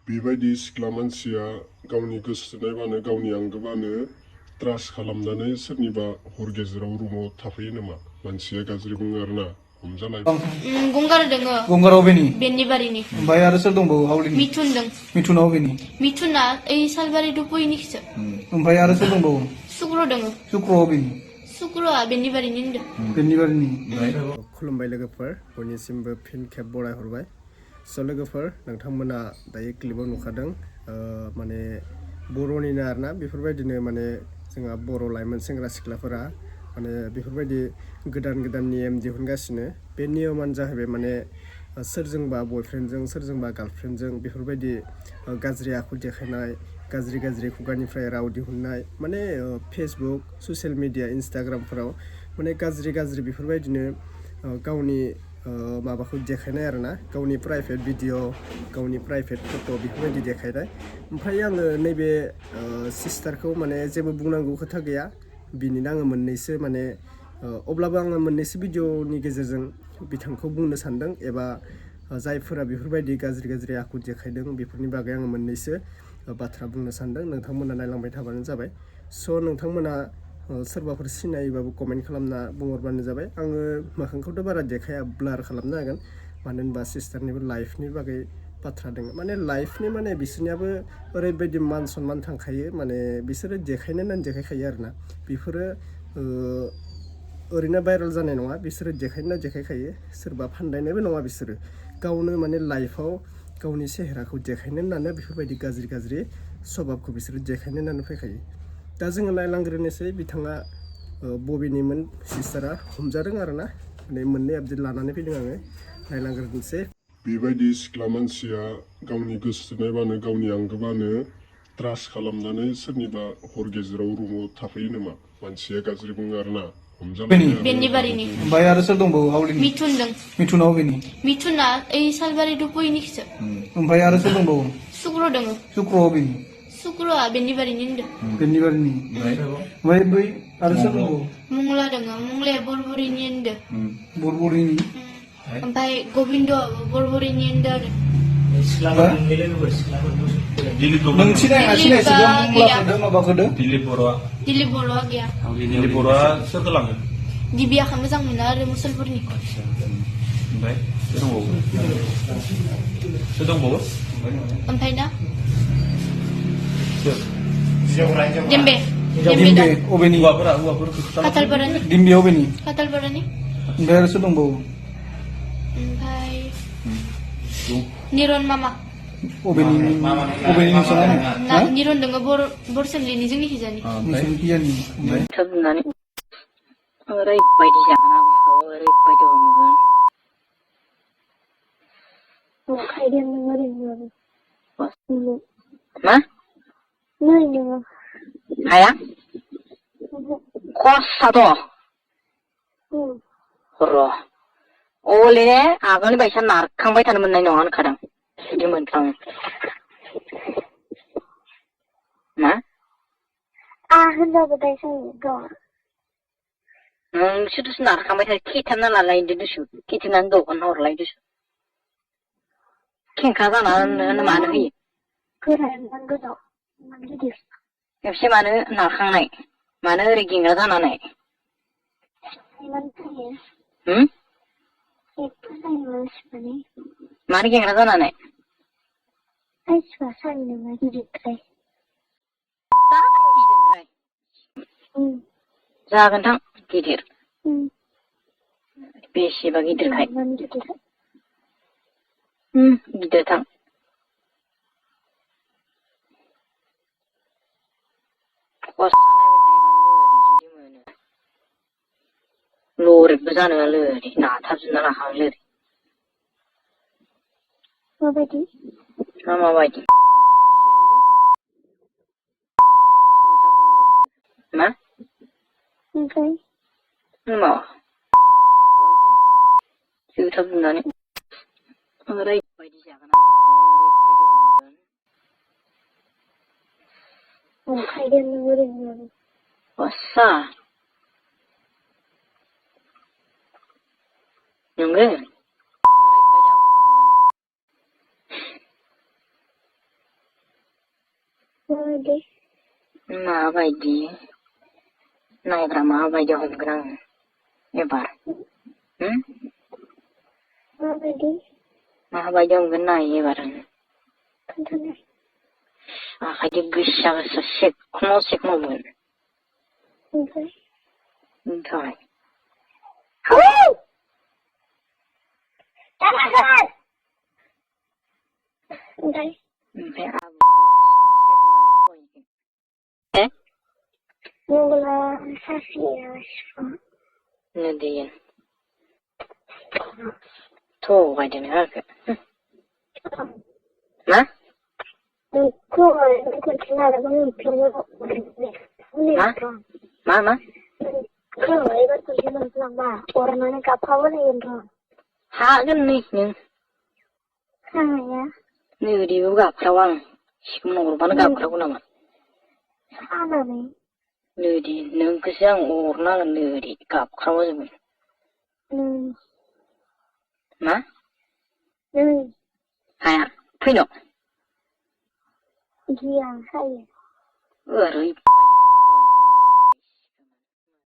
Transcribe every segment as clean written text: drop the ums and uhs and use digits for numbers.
बेबायदि सिख्ला मानसिया गावनि गोसोथोनायबानो गावनि आंगोबानो ट्रास्ट खालामनानै सोरनिबा हर गेजेराव रुमाव थाफैयो नामा? मानसिया गाज्रि बुङो आरोना हमजालाय। गंगार दोङो। गंगार अबेनि? बेन्निबारिनि। ओमफ्राय आरो सोर दंबावो हावलिनि? मिथुन दों। मिथुना अबेनि? मिथुना ओइ सालबारि दुपयनिखिसो। ओमफ्राय आरो सोर दंबावो? सुक्र दोङो। सुक्र अबेनि? सुक्रआ बेन्निबारिनि होनदों। बेन्निबारिनि। खुलुमबाय लोगोफोर, बयनिसिमबो फिन खेब बरायहरबाय। स' लोगोफोर, नोंथांमोना दायो क्लिपाव नुखादों माने बर'निनो आरोना बेफोरबायदिनो माने जोंहा बर' लाइमोन सेंग्रा सिख्लाफोरा माने बेफोरबायदि गोदान गोदान नियम दिहुनगासिनो। बे नियमानो जाहैबाय माने सोरजोंबा बयफ्रेन्डजों सोरजोंबा गार्लफ्रेन्डजों बेफोरबायदि गाज्रि आखु देखायनाय, गाज्रि खुगानिफ्राय राव दिहुननाय, माने फेसबुक, ससियेल मिडिया, इन्सटाग्रामफोराव माने गाज्रि बेफोरबायदिनो गावनि माबाखौ देखायनाय आरोना, गावनि प्राइभेट भिडिअ, गावनि प्राइभेट फट' बेफोरबायदि देखायनाय। ओमफ्राय आङो नैबे सिस्टारखौ माने जेबो बुंनांगौ खोथा गैया, बिनिनो आङो मोननैसो माने अब्लाबो आङो मोननैसो भिडिअनि गेजेरजों बिथांखौ बुंनो सानदों, एबा जायफोरा बेफोरबायदि गाज्रि आखु देखायदों बेफोरनि बागै आङो मोननैसो बाथ्रा बुंनो सानदों। नोंथांमोना नायलांबाय थाबानो जाबाय। स' नोंथांमोना सोरबाफोर सिनायोबाबो कमेन्ट खालामना बुंहरबानो जाबाय। आङो मोखांखौथ' बारा देखाया, ब्लार खालामनो हागोन, मानो होनबा सिस्टारनिबो लाइफनि बागै बाथ्रा दङ। माने लाइफनि माने बिसोरनियाबो ओरैबायदि मान सनमान थांखायो, माने बिसोरो देखायनो होननानै देखायखायो आरोना। बेफोरो ओरैनो भाइरेल जानाय नङा, बिसोरो देखायनो देखायखायो, सोरबा फानदायनायबो नङा। बिसोरो गावनो माने लाइफआव गावनि सेहेराखौ देखायनो होननानै बेफोरबायदि गाज्रि सभाबखौ बिसोरो देखायनो होननानै फैखायो। दा जोङो नायलांग्रोनोसै बिथाङा बबेनिमोन सिस्टारा हमजादों आरोना, माने मोननै आपडेट लानानै फैदों आङो, नायलांग्रोनोसै। बेबायदि सिख्ला मानसिया गावनि गोसोथोनायबानो गावनि आंगोबानो ट्रास्ट खालामनानै सोरनिबा हर गेजेराव रुमाव थाफैयो नामा? मानसिया गाज्रि बुङो आरोना हमजालाय। बेन्निबारिनि। ओमफ्राय आरो सोर दंबावो हावलिनि? मिथुन दों। मिथुना अबेनि? मिथुना ओइ सालबारि दुपयनिखिसो। ओमफ्राय आरो सोर दंबावो? सुक्र दोङो। सुक्र अबेनि? सुक्रआ बेन्निबारिनि होनदों। बेन्निबारिनि। ओमफ्राय बै आरो सोर दंबावो? मुंला दोङो। मुंलाया बरबरिनि होनदों। बरबरिनि। ओमफ्राय गबिन्द बरबरिनि होनदों आरो। नों सिनायना सिनायसो मुंलाखौदो माबाखौदो? दिलिप बर'आ गैया। दिलिप बर'आ सोरखौ लाङो? दिबियाखौ मोजां मोनो आरो मुसलफोरनि। ओमफ्राय सोर दंबावो? ओमफ्राय ना दिम्बे अबेनि? खातालपारानि। दिम्बे अबेनि? खातालपारानि। ओमफ्राय आरो सोर दंबावो? ओमफ्राय निरन मामा। अबेनि नोंसोरना? निरन दोङो बरसोमलिनि जोंनि खिजानि। सोबनानै ओरैबायदि जागोन आं बेखौ, ओरैबायदि हमगोन। मा? हाया? खस्सा दं? र' अले आगोलनि बायसा नारखांबाय थानो मोननाय नङा होनखादों, बिदि मोनफ्लाङो। मा? नोंसोरसो नारखांबाय थायो, खेथाबना लालायदो दुसु, खेथाबनानै दखान हरलायदोसु। खेंख्रा जानानै मानो होयो? खेबसे मानो नारखांनाय? मानो ओरै गेंग्रा जानानै? मानो गेंग्रा जानानै? जागोनथां गिदिर। बेसेबा गिदिरखाय? गिदिरथां। लरिबो जानो लोरि नाथाबजोबना लाखागोन लोरि। माबायदि? मा? ओमफ्राय? मा? जोथाबजोबनानै ओरैबायदि जागोन आं ओरैबायदि खस्सा नंगौ। Mabaidi. माबायदि नायब्रा माबायदि हमगोन आङो एबार Mabaidi. माबायदि हमगोन नाय एबार आङो Khwtha. आखाइजों गोसा गोसा सेखमाव सेखमावमोन Umpai. ओमफ्राय Umpai. ओमफ्राय Mula sasia sifat. नदियन थगायदों आंखौ मा मा हागोन नै नों नै ओरैबो गाबख्रावा आं सिगाङाव हरबानो गाबख्रावो नामा नोदि नोंखौसो आं अरनांगोन नोदि गाबख्रावा जोबोद मा हाया फैनो ओरै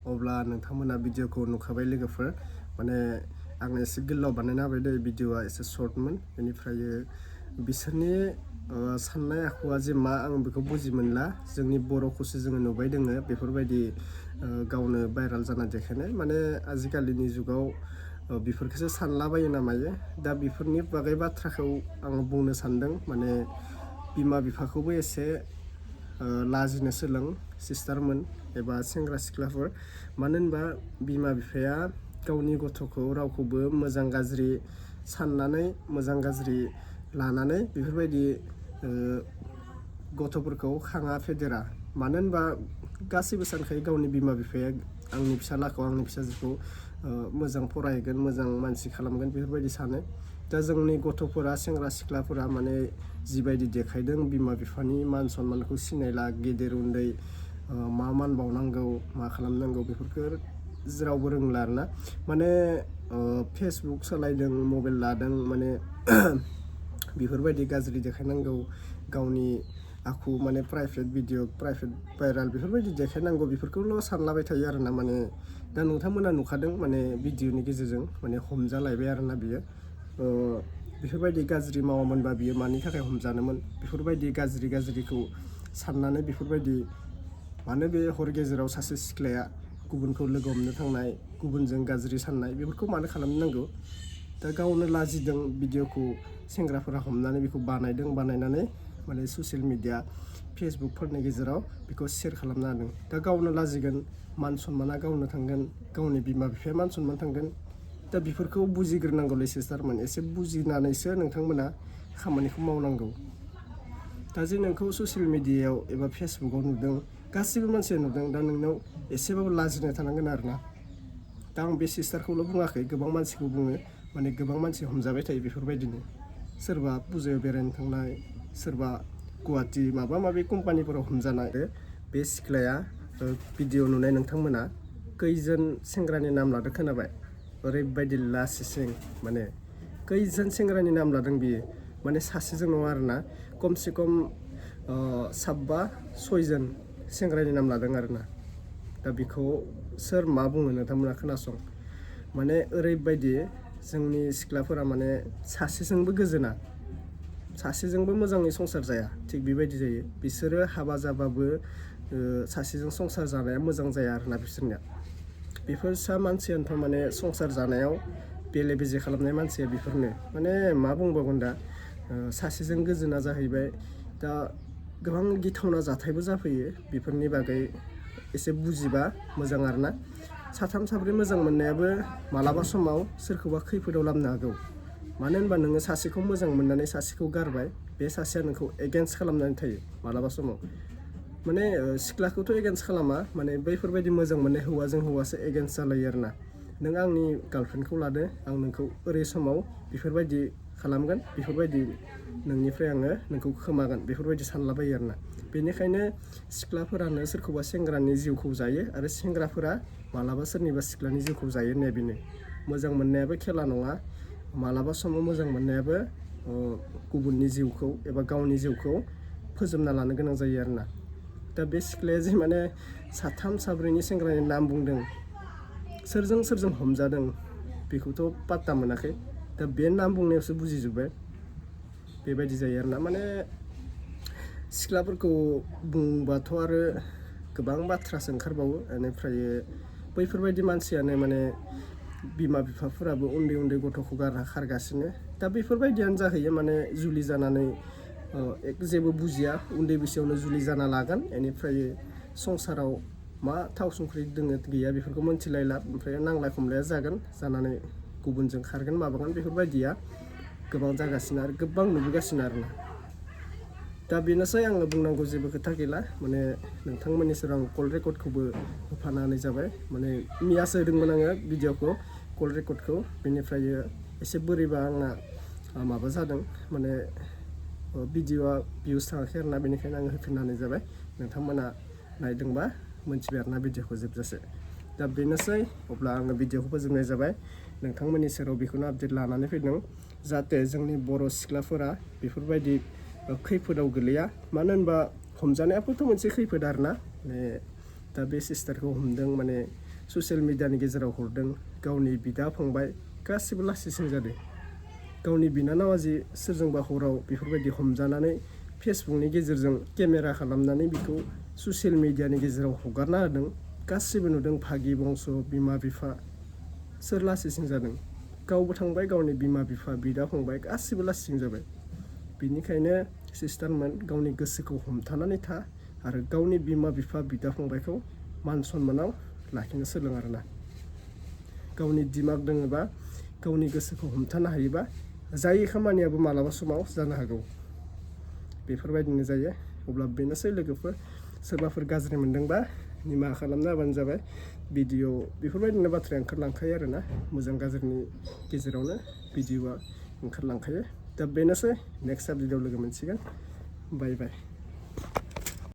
अब्ला नोंथांमोना भिडिअखौ नुखाबाय लोगोफोर माने आं एसे गोलाव बानायना होबाय दे भिडिअआ एसे सर्टमोन बेनिफ्राय बिसोरनि साननाय आखुआ जे मा आं बेखौ बुजि मोनला जोंनि बर'खौसो जोङो नुबाय दोङो बेफोरबायदि गावनो भाइराल जाना देखायनाय माने आजिखालिनि जुगाव बेफोरखौसो सानलाबायो ना मायो दा बेफोरनि बागै बाथ्राखौ आं बुंनो सानदों माने बिमा बिफाखौबो एसे लाजिनो सोलों सिस्टारमोन एबा सेंग्रा सिख्लाफोर मानो होनबा बिमा बिफाया गावनि गथ'खौ रावखौबो मोजां गाज्रि साननानै मोजां गाज्रि लानानै बेफोरबायदि गथ'फोरखौ खाङा फेदेरा मानो होनबा गासैबो सानखायो गावनि बिमा बिफाया आंनि फिसालाखौ आंनि फिसाजोखौ मोजां फरायगोन मोजां मानसि खालामगोन बेफोरबायदि सानो दा जोंनि गथ'फोरा सेंग्रा सिख्लाफोरा माने जिबायदि देखायदों बिमा बिफानि मान सनमानखौ सिनायला गेदेर उन्दै मा मान बावनांगौ मा खालामनांगौ बेफोरखौ रावबो रोंला आरोना माने फेसबुक सालायदों मबाइल लादों माने बेफोरबायदि गाज्रि देखायनांगौ गावनि आखु माने प्राइभेट भिडिअ प्राइभेट भाइराल बेफोरबायदि देखायनांगौ बेफोरखौल' सानलाबाय थायो आरोना माने दा नोंथांमोना नुखादों माने भिडिअनि गेजेरजों माने हमजालायबाय आरोना बियो बेफोरबायदि गाज्रि मावामोनबा बियो मानि थाखाय हमजानोमोन बेफोरबायदि गाज्रिखौ साननानै बेफोरबायदि मानो बे हर गेजेराव सासे सिख्लाया गुबुनखौ लोगो हमनो थांनाय गुबुनजों गाज्रि साननाय बेफोरखौ मानो खालामनो नांगौ दा गावनो लाजिदों भिडिअखौ सेंग्राफोरा हमनानै बेखौ बानायनानै माने ससियेल मिडिया फेसबुकफोरनि गेजेराव बेखौ शेयार खालामना होदों दा गावनो लाजिगोन मान सनमाना गावनो थांगोन गावनि बिमा बिफाया मान सनमान थांगोन दा बेफोरखौ बुजिग्रोनांगौलै सिस्टारमोन एसे बुजिनानैसो नोंथांमोना खामानिखौ मावनांगौ दा जे नोंखौ ससियेल मिडियायाव एबा फेसबुकाव नुदों गासिबो मानसिया नुदों दा नोंनाव एसेबाबो लाजिनाय थानांगोन आरोना दा आं बे सिस्टारखौल' बुङाखै गोबां मानसिखौ बुङो माने गोबां मानसि हमजाबाय थायो बेफोरबायदिनो सोरबा पुजायाव बेरायनो थांनाय सोरबा गुवाहाटि माबा माबि कम्पानिफोराव हमजानाय बे सिख्लाया भिडिअ नुनाय नोंथांमोना खैजोन सेंग्रानि नाम लादों खोनाबाय ओरैबायदि लासिसिं माने खैजोन सेंग्रानि नाम लादों बियो माने सासेजों नङा आरोना खमसे खम 7-6 सेंग्रानि नाम लादों आरोना दा बेखौ सोर मा बुङो नोंथांमोना खोनासं माने ओरैबायदि जोंनि सिख्लाफोरा माने सासेजोंबो गोजोना सासेजोंबो मोजाङै संसार जाया थिग बेबायदि जायो बिसोरो हाबा जाबाबो सासेजों संसार जानाया मोजां जाया आरोना बिसोरनिया बेफोरसा मानसियानोथ' माने संसार जानायाव बेले बेजे खालामनाय मानसिया बेफोरनो माने मा बुंबावगोन दा सासेजों गोजोना जाहैबाय दा गोबां गिथावना जाथायबो जाफैयो बेफोरनि बागै एसे बुजिबा मोजां आरोना साथाम साब्रै मोजां मोननायाबो मालाबा समाव सोरखौबा खैफोदाव लाबोनो हागौ मानो होनबा नोङो सासेखौ मोजां मोननानै सासेखौ गारबाय बे सासेया नोंखौ एगेन्स्ट खालामनानै थायो मालाबा समाव माने सिख्लाखौथ' एगेन्स्ट खालामा माने बैफोरबायदि मोजां मोननाय हौवाजों हौवासो एगेन्स्ट जालायो आरोना नों आंनि गार्लफ्रेन्डखौ लादो आं नोंखौ ओरै समाव बेफोरबायदि खालामगोन बेफोरबायदि नोंनिफ्राय आङो नोंखौ खोमागोन बेफोरबायदि सानलाबायो आरोना बेनिखायनो सिख्लाफोरानो सोरखौबा सेंग्रानि जिउखौ जायो आरो सेंग्राफोरा मालाबा सोरनिबा सिख्लानि जिउखौ जायो होननाया बेनो मोजां मोननायाबो खेला नङा मालाबा समाव मोजां मोननायाबो गुबुननि जिउखौ एबा गावनि जिउखौ फोजोबना लानो गोनां जायो आरोना दा बे सिख्लाया जे माने साथाम साब्रैनि सेंग्रानि नाम बुंदों सोरजों हमजादों बेखौथ' पात्ता मोनाखै दा बे नाम बुंनायावसो बुजिजोब्बाय बेबायदि जायो आरोना माने सिख्लाफोरखौ बुंबाथ' आरो गोबां बाथ्रासो ओंखारबावो बेनिफ्राय बैफोरबायदि मानसियानो माने बिमा बिफाफोराबो उन्दै गथ'खौ गारना खारगासिनो दा बेफोरबायदियानो जाहैयो माने जुलि जानानै जेबो बुजिया उन्दै बैसोआवनो जुलि जाना लागोन बेनिफ्राय संसाराव मा थाव संख्रि दोङो गैया बेफोरखौ मोनथिलायला ओमफ्राय नांलाय खमलाया जागोन जानानै गुबुनजों खारगोन माबागोन बेफोरबायदिया गोबां जागासिनो आरो गोबां नुबोगासिनो आरोना दा बेनोसै आङो बुंनांगौ जेबो खोथा गैला माने नोंथांमोननि सेराव आं कल रेकर्डखौबो होफानानै जाबाय माने मियासो होदोंमोन आङो भिडिअखौ कल रेकर्डखौ बेनिफ्राय एसे बोरैबा आंना माबा जादों माने भिडिअआ भिउस थाङाखै आरोना बेनिखायनो आङो होफिननानै जाबाय नोंथांमोना नायदोंबा मोनथिबाय आरोना भिडिअखौ जोबजासे दा बेनोसै अब्ला आङो भिडिअखौ फोजोबनाय जाबाय नोंथांमोननि सेराव बेखौनो आपडेट लानानै फैदों जाहाथे जोंनि बर' सिख्लाफोरा बेफोरबायदि खैफोदाव गोलैया मानो होनबा हमजानायाबोथ' मोनसे खैफोद आरोना माने दा बे सिस्टारखौ हमदों माने ससियेल मिडियानि गेजेराव हरदों गावनि बिदा फंबाय गासिबो लासिंसिं जादों गावनि बिनानावा जि सोरजोंबा हराव बेफोरबायदि हमजानानै फेसबुकनि गेजेरजों केमेरा खालामनानै बेखौ ससियेल मिडियानि गेजेराव हगारना होदों गासिबो नुदों भागि बंस' बिमा बिफा सोर लासिंसिं जादों गावबो थांबाय गावनि बिमा बिफा बिदा फंबाय गासिबो लासिंसिं जाबाय बिनिखायनो सिस्टारमोन गावनि गोसोखौ हमथानानै था आरो गावनि बिमा बिफा बिदा फंबायखौ मान सनमानाव लाखिनो सोलों आरोना गावनि दिमाग दोङोबा गावनि गोसोखौ हमथानो हायोबा जाय खामानियाबो मालाबा समाव जानो हागौ बेफोरबायदिनो जायो अब्ला बेनोसै लोगोफोर सोरबाफोर गाज्रि मोनदोंबा निमाहा खालामना होबानो जाबाय भिडिअ बेफोरबायदिनो बाथ्राया ओंखारलांखायो आरोना मोजां गाज्रिनि गेजेरावनो भिडिअआ ओंखारलांखायो दा बेनोसै नेक्स्ट आपडेटआव लोगो मोनसिगोन बाय बाय